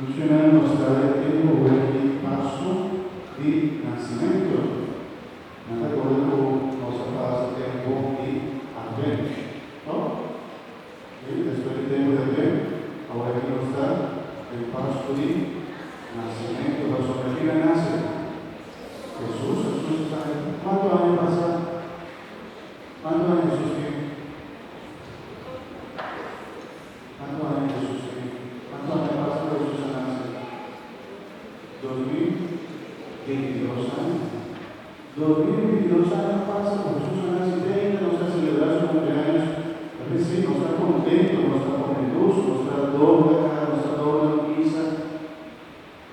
Muchanan, nos ta den tempu awor di Pasku di Nasimentu. Nan ta acorda ku nos a pasa tempu di Advent, no? Sí, despues di tempu di Advent, awor aki nos ta den Pasku di Nasimentu. Pasobra ken a nase? Hesus. Hesus ta kuantu aña pasa? Kuantu aña Hesus tin? Kuantu aña Hesus tin? Kuantu aña pasa ku Hesus a nase? 2022 aña. 2022 aña pasa ku Hesus a nase te ainda nos ta selebrá su kumpleaños. Ta p'esei nos ta kontentu, nos ta pone lus, nos ta dobla kara, nos ta dobla misa.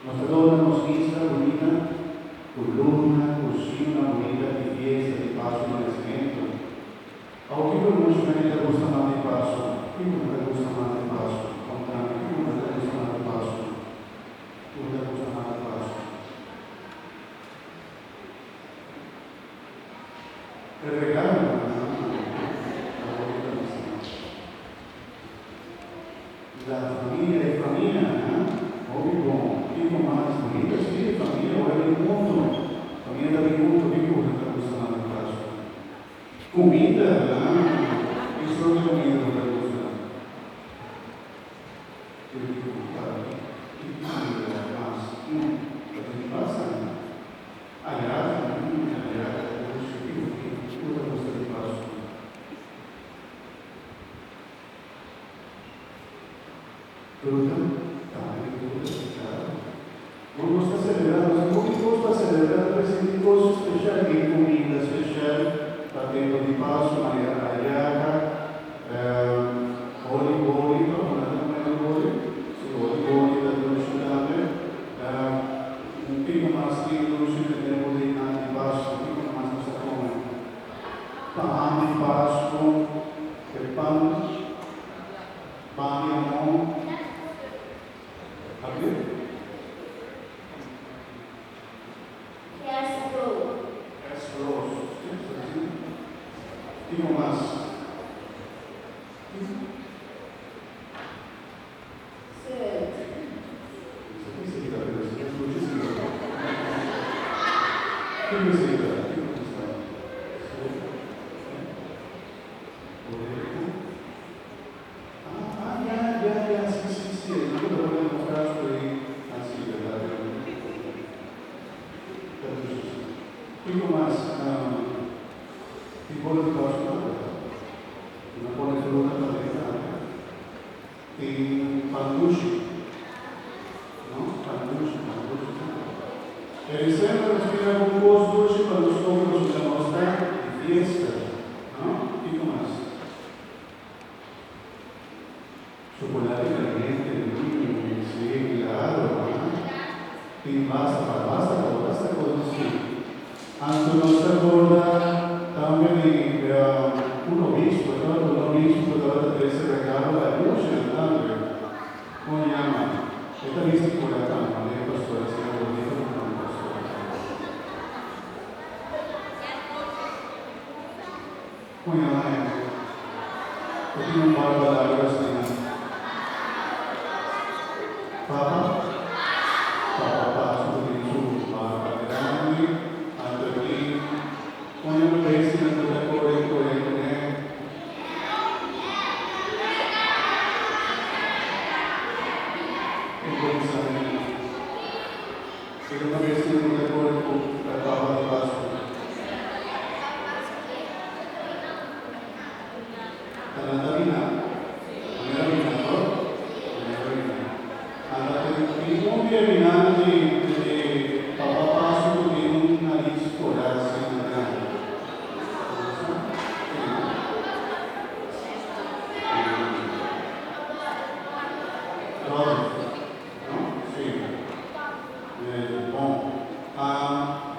Nos ta dobla nos isla bunita ku luna, ku siuna bunita di fiesta di Pasku di Nasimentu. Awo kiko muchanan ki ta gusta mas di Pasku? Kiko nan ta gusta mas di Pasku? Konta mi, kiko nan ta gusta mas di Pasku? Kiko ta gusta mas di Pasku? E regalonan, ah, awo ki ta gusta mas? La familia, e famia, ha? Hopi bon. Kiko mas? Bonita si, e famia ora bin hunto. Famia ta bin hunto, kiko bo ta gusta mas di Pasku? Kumida, ah, ki sort di kumida bo ta gusta? Kiko kiko bo ta ki kumida mas? Ta tin di pasa, ha? Ayaka, ayaka ta gusta. Kiko kiko bo ta gusta di Pasku? Fruta, tambe di fruta, sí, claro. Bo nos ta celebra, nos tin hopi cos pa celebra, ta presenti cos special, tin cuminda special pa tempo di Pascu, manera ayaca, holi boli, no? Bo nan ta come holi boli? Sí, holi boli ta dushi tambe. Un pico mas tin dushi na tempo di anti-Pascu, kico mas nos ta come? Pan di Pascu, e pan. Pan di amor. Abrir. Casserole. Casserole. Sí, está diciendo. Kiko mas? Kiko? Salt. Esaki significa, pero si no escucha significa. Kiko significa? Kiko ta? Salt. Oreja. Ah, ah, ya, ya, ya, sí, sí, sí, el ku ta pone nos frasco ei, ah, sí, berdad, ta dushi, sí. Kiko mas? Tin bolo di Pasku tambe, berdad? Nan pone fruta paden tambe. Tin pan dushi, no? Pan dushi, pan dushi tambe. E december nos tin algun kos dushi pa nos kome pasobra nos ta di fiesta, no? Kiko mas? Chocolate caliente, sí, claro, ah. Tin basta pa basta kos, basta kos nos tin. Anto nos ta corda tambe di un obispo, e tabata un obispo cu tabata trece regalo pa e muchanan tambe. Con yama? E ta bisti cora tambe, manera e pastor asina bonito como un pastor. Con yama e? E tin un barba largo asina. Papa? Papa Pascu cu tin su barba grandi, anto e tin con yama bestianan cu ta core core cune? E cuminsa mira. E yama bestianan cu ta core cu Papa di Pascu? Ta nan ta bina? Manera bina to? Manera bina. Anda te tin un di e binan di di Papa Pascu cu tin un nariz cora asina grandi. Bo sa? Si no? Rodolfo, no? Si. Bon.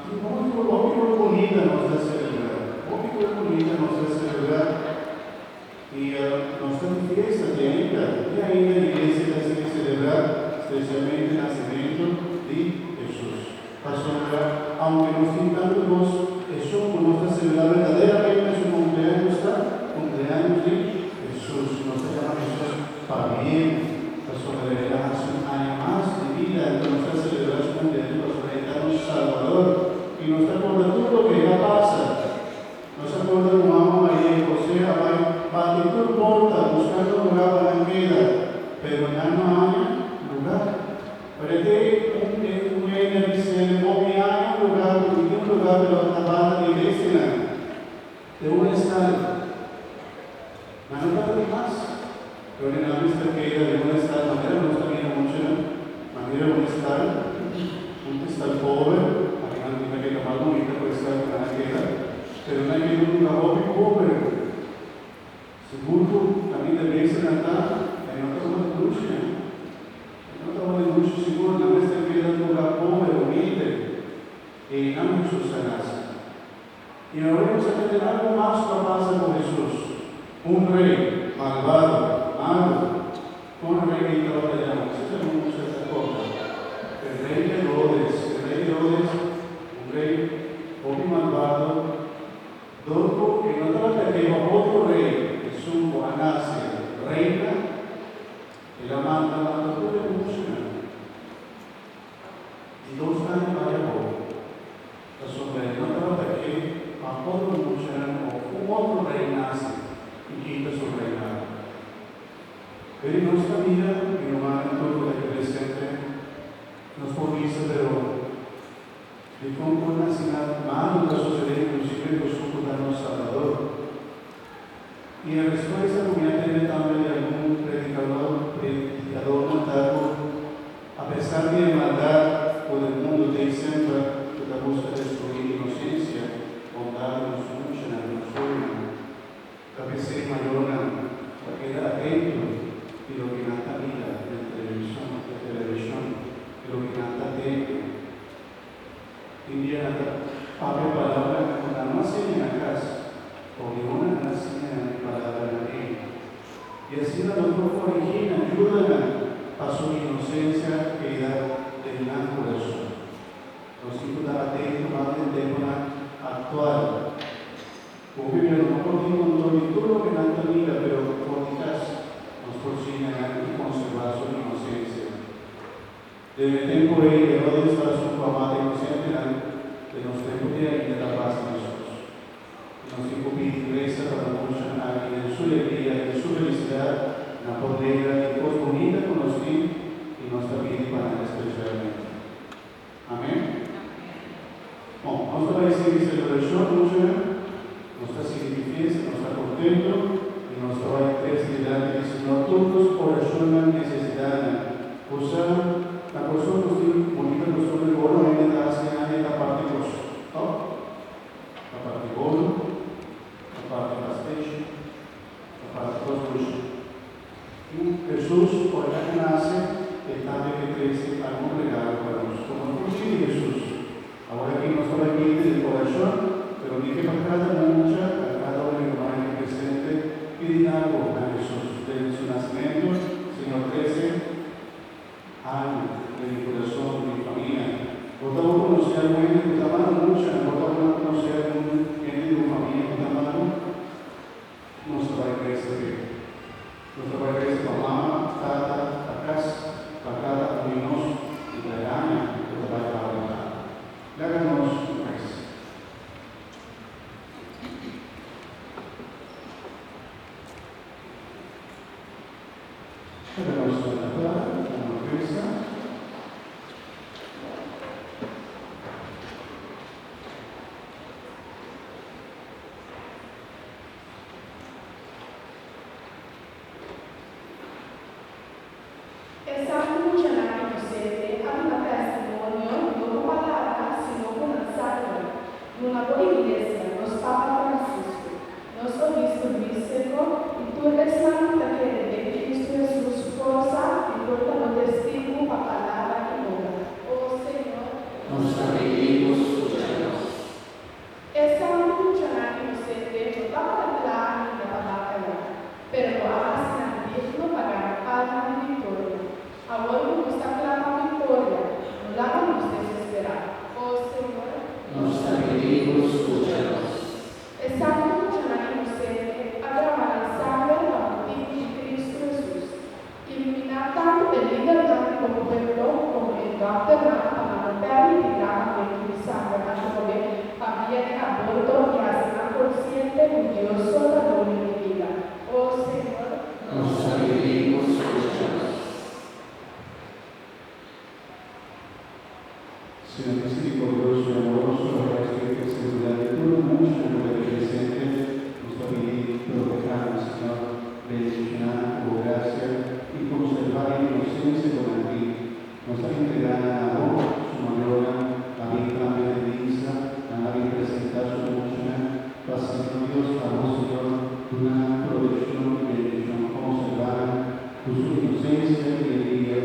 Tin hopi hopi cos bunita nos ta celebra. Hopi cos bunita nos ta celebra y nos ta di fiesta te ainda. Te ainda iglesia ta sigui celebra specialmente nacimento di Jesus. Pasobra aunke nos tin tanto cos, esun cu nos ta celebra verdaderamente su cumpleaños ta cumpleaños di Jesus. Nos ta yama Jesus pabien pasobra el a haci un aña mas. Nan no haña lugá. Pero e tin un un hende a bis'é, Bo mi haña un lugá, ku mi tin un lugá, pero ta banda di e bestianan. Den un estal. Nan no tabata tin mas. Pero di nan mester keda den un estal manera nos ta mira muchanan, manera un estal, un estal pober, aki nan tin ta keda mas bunita ku estal ku nan a keda, pero nan a keda un lugar hopi pober. Sigur ku kaminda bestianan ta, e no ta wòrdu dushi, eh. E no ta wòrdu dushi sigur, nan mester keda un lugar pober, humilde. Einan Hesus a nase. I awor nos a tende algu mas ku a pasa ku Hesus, un rei malbado, malu. Kon rei ei tabata yama? Kisas algun di ustedes ta korda. E rei Herodes. E rei Herodes, un rei hopi malbado, dor ku e no tabata ke pa otro rei, esun ku a nase reina, el a manda mata tur e muchanan. Di dos aña bai abou. Pasobra e no tabata ke pa otro muchanan òf un otro rei nase i kita su reinado. Pero nos ta mira mi rumannan tur ku ta aki presente, nos por bisa pero dikon kon asina malu ta sosodé inklusive ku esun ku ta nos Salbador? I e respuesta ku mi a tende tambe di algun predikador, predikadornan ta ku apesar di e maldat ku den mundu t'ei semper ku ta buska destruí inosensia, bondat di nos muchanan, di nos hóbennan, ta p'esei mayornan ta keda atento di loke nan ta mira den televishon, den televishon, di loke nan ta tende. Tin dia nan ta papia palabranan ku nan no a siña na kas, o mi una nan a siña nan e palabranan ei. I asina nos por korigí nan, yuda nan pa su inosensia keda den nan kurason. Nos tin ku ta atento mas den tempunan aktual. Hopi bia nos no por tin kontrol di tur loke nan ta mira, pero for di kas nos por siña nan i konserbá su inosensia. Den e tempu ei, Herodes ta su ku a mata inosentenan, den nos tempu te ainda ta pasa meskos. I nos tin ku pidi resa pa nan muchanan aki den su legria, den su felisidat, nan por legra di e kos bunita ku nos tin i nos ta pidi pa nan espesialmente. Amen. Bon, nos ta bai sigui selebrashon, muchanan. Nos ta sigui di fiesta, nos ta kontento i nos ta bai trese dilanti di Señor tur nos orashonnan, nesesidatnan. Usa na koston nos tin bunita kostumber ku ora un hende ta hasi aña ta parti kos, tòg? Ta parti bolo, ta parti pasteshi, ta parti kos dushi. Hesus ora el a nase, e tambe ke trese algun regalo pa nos. Komo nos por sigui Hesus? Awor aki nos ta bai pidi den orashon, pero mi ke pa kada mucha, pa kada un di ruman aki presente, pidi algu na Hesus den su nasimentu. Señor trese algu den mi kurason, den mi famia. Bo ta bo konosé algun hende ku ta malu mucha? Bo ta bo konosé algun hende di bo famia ku ta malu? Nos ta bai resa p'e. Nos ta bai resa pa mama, tata, pa kas, pa kada un di nos i pa e aña ku ta bai awe. Laga nos resa. Laga nos ta kla pa nos resa. E santu muchanan inosente a duna testimonio no ku palabra sino ku nan sanger. Duna bo Iglesia, nos Papa Francisco, nos Obispo Luis Secco i tur esnan ku ta kere den Cristo Hesus forsa i por ta bo testigu pa palabra i obra. O Señor. Nos ta pidi bo skucha nos. E santu muchanan inosente no tabata kla ainda pa bataya, pero bo a hasi nan digno pa gana palma di viktoria. Awor ku nos ta kla pa viktoria, no laga nos desesperá. O Señor. Nos ta pidi bo skucha nos. E santu muchanan inosente a drama nan sanger pa motibu di Kristu Hesus. Iluminá tantu e lidernan di bo pueblo komo e dòkternan pa nan no pèrmití dramamentu di sanger atrobe pa via di aborto i hasi nan konsiente ku Dios so ta doño di bida. O Señor. Nos ta pidi bo skucha nos. Nos ta entregá nan na Bo, su mayornan, a bin tambe Denisa, nan a bin presentá su muchanan pa Señor Dios, abo Señor duna nan protekshon i bendishon, konservá nan ku su inosensia i alegria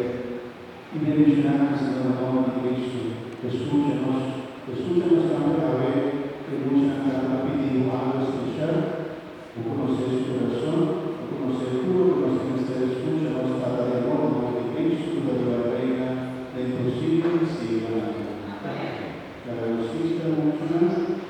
i bendishoná nan Señor na nòmber di Kristu. Eskucha nos, eskucha nos tambe awe e muchanan tambe a pidi bo algu speshal. Bo konosé su kurason, bo konosé tur loke nos tin mester. Skucha nos, Tata di amor, na nòmber di Kristu ku ta biba i reina den tur siglo di siglonan. Amèn. Laga nos kista muchanan.